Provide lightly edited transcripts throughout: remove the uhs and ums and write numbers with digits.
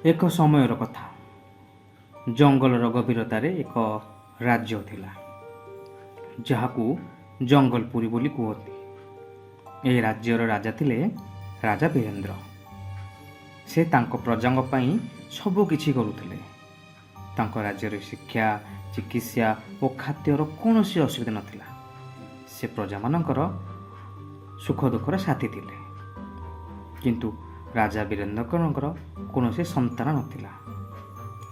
ଏକ ସମୟର କଥା। ଜଙ୍ଗଲର ଗଭୀରତାରେ ଏକ ରାଜ୍ୟ ଥିଲା, ଯାହାକୁ ଜଙ୍ଗଲପୁରୀ ବୋଲି କୁହନ୍ତି। ଏହି ରାଜ୍ୟର ରାଜା ଥିଲେ ରାଜା ବୀରେନ୍ଦ୍ର। ସେ ତାଙ୍କ ପ୍ରଜାଙ୍କ ପାଇଁ ସବୁ କିଛି କରୁଥିଲେ। ତାଙ୍କ ରାଜ୍ୟରେ ଶିକ୍ଷା, ଚିକିତ୍ସା ଓ ଖାଦ୍ୟର କୌଣସି ଅସୁବିଧା ନଥିଲା। ସେ ପ୍ରଜାମାନଙ୍କର ସୁଖ ଦୁଃଖର ସାଥୀ ଥିଲେ। କିନ୍ତୁ ରାଜା ବୀରେନ୍ଦ୍ରଙ୍କର କୌଣସି ସନ୍ତାନ ନଥିଲା।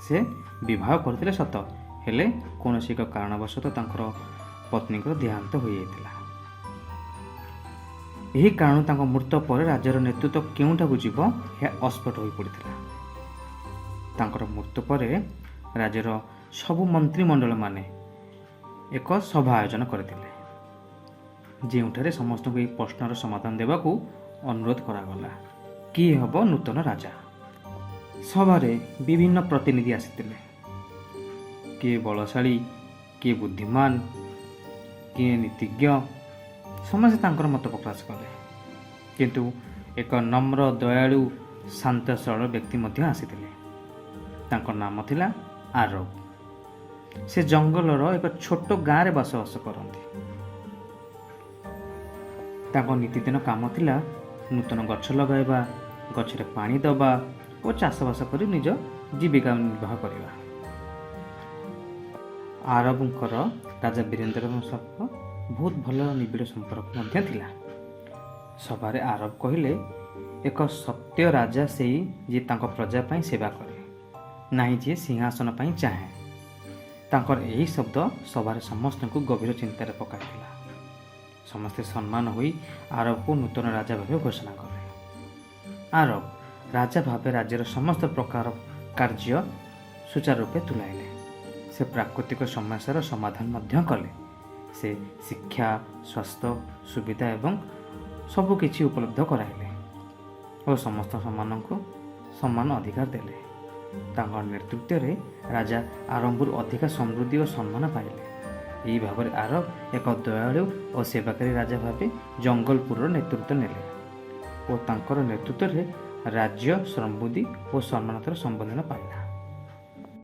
ସେ ବିବାହ କରିଥିଲେ ସତ, ହେଲେ କୌଣସି ଏକ କାରଣବଶତଃ ତାଙ୍କର ପତ୍ନୀଙ୍କର ଦେହାନ୍ତ ହୋଇଯାଇଥିଲା। ଏହି କାରଣରୁ ତାଙ୍କ ମୃତ୍ୟୁ ପରେ ରାଜ୍ୟର ନେତୃତ୍ୱ କେଉଁଠାକୁ ଯିବ, ଏହା ଅସ୍ଫୁଟ ହୋଇପଡ଼ିଥିଲା। ତାଙ୍କର ମୃତ୍ୟୁ ପରେ ରାଜ୍ୟର ସବୁ ମନ୍ତ୍ରିମଣ୍ଡଳମାନେ ଏକ ସଭା ଆୟୋଜନ କରିଥିଲେ, ଯେଉଁଠାରେ ସମସ୍ତଙ୍କୁ ଏହି ପ୍ରଶ୍ନର ସମାଧାନ ଦେବାକୁ ଅନୁରୋଧ କରାଗଲା, କିଏ ହେବ ନୂତନ ରାଜା? ସଭାରେ ବିଭିନ୍ନ ପ୍ରତିନିଧି ଆସିଥିଲେ। କିଏ ବଳଶାଳୀ, କିଏ ବୁଦ୍ଧିମାନ, କିଏ ନୀତିଜ୍ଞ, ସମସ୍ତେ ତାଙ୍କର ମତ ପ୍ରକାଶ କଲେ। କିନ୍ତୁ ଏକ ନମ୍ର, ଦୟାଳୁ, ଶାନ୍ତ, ସରଳ ବ୍ୟକ୍ତି ମଧ୍ୟ ଆସିଥିଲେ। ତାଙ୍କ ନାମ ଥିଲା ଆରବ। ସେ ଜଙ୍ଗଲର ଏକ ଛୋଟ ଗାଁରେ ବସବାସ କରନ୍ତି। ତାଙ୍କ ନିତିଦିନ କାମ ଥିଲା ନୂତନ ଗଛ ଲଗାଇବା, ଗଛରେ ପାଣି ଦେବା ଓ ଚାଷବାସ କରି ନିଜ ଜୀବିକା ନିର୍ବାହ କରିବା। ଆରବଙ୍କର ରାଜା ବୀରେନ୍ଦ୍ରଙ୍କ ସହ ବହୁତ ଭଲ ନିବିଡ଼ ସମ୍ପର୍କ ମଧ୍ୟ ଥିଲା। ସଭାରେ ଆରବ କହିଲେ, "ଏକ ସତ୍ୟ ରାଜା ସେଇ ଯିଏ ତାଙ୍କ ପ୍ରଜା ପାଇଁ ସେବା କରେ, ନାହିଁ ଯିଏ ସିଂହାସନ ପାଇଁ ଚାହେଁ।" ତାଙ୍କର ଏହି ଶବ୍ଦ ସଭାରେ ସମସ୍ତଙ୍କୁ ଗଭୀର ଚିନ୍ତାରେ ପକାଇଥିଲା। ସମସ୍ତେ ସମ୍ମତ ହୋଇ ଆରବକୁ ନୂତନ ରାଜା ଭାବେ ଘୋଷଣା କଲେ। ଆରବ ରାଜା ଭାବେ ରାଜ୍ୟର ସମସ୍ତ ପ୍ରକାର କାର୍ଯ୍ୟ ସୁଚାରୁ ରୂପେ ତୁଲାଇଲେ। ସେ ପ୍ରାକୃତିକ ସମସ୍ୟାର ସମାଧାନ ମଧ୍ୟ କଲେ। ସେ ଶିକ୍ଷା, ସ୍ୱାସ୍ଥ୍ୟ ସୁବିଧା ଏବଂ ସବୁକିଛି ଉପଲବ୍ଧ କରାଇଲେ ଓ ସମସ୍ତ ସେମାନଙ୍କୁ ସମାନ ଅଧିକାର ଦେଲେ। ତାଙ୍କ ନେତୃତ୍ୱରେ ରାଜା ଆରମ୍ଭରୁ ଅଧିକା ସମୃଦ୍ଧି ଓ ସମ୍ମାନ ପାଇଲେ। ଏହି ଭାବରେ ଆରବ ଏକ ଦୟାଳୁ ଓ ସେବାକାରୀ ରାଜା ଭାବେ ଜଙ୍ଗଲପୁରର ନେତୃତ୍ୱ ନେଲେ ଓ ତାଙ୍କର ନେତୃତ୍ୱରେ ରାଜ୍ୟ ସମୃଦ୍ଧି ଓ ସମ୍ମାନତାର ସମ୍ବୋଧନ ପାଇଲା।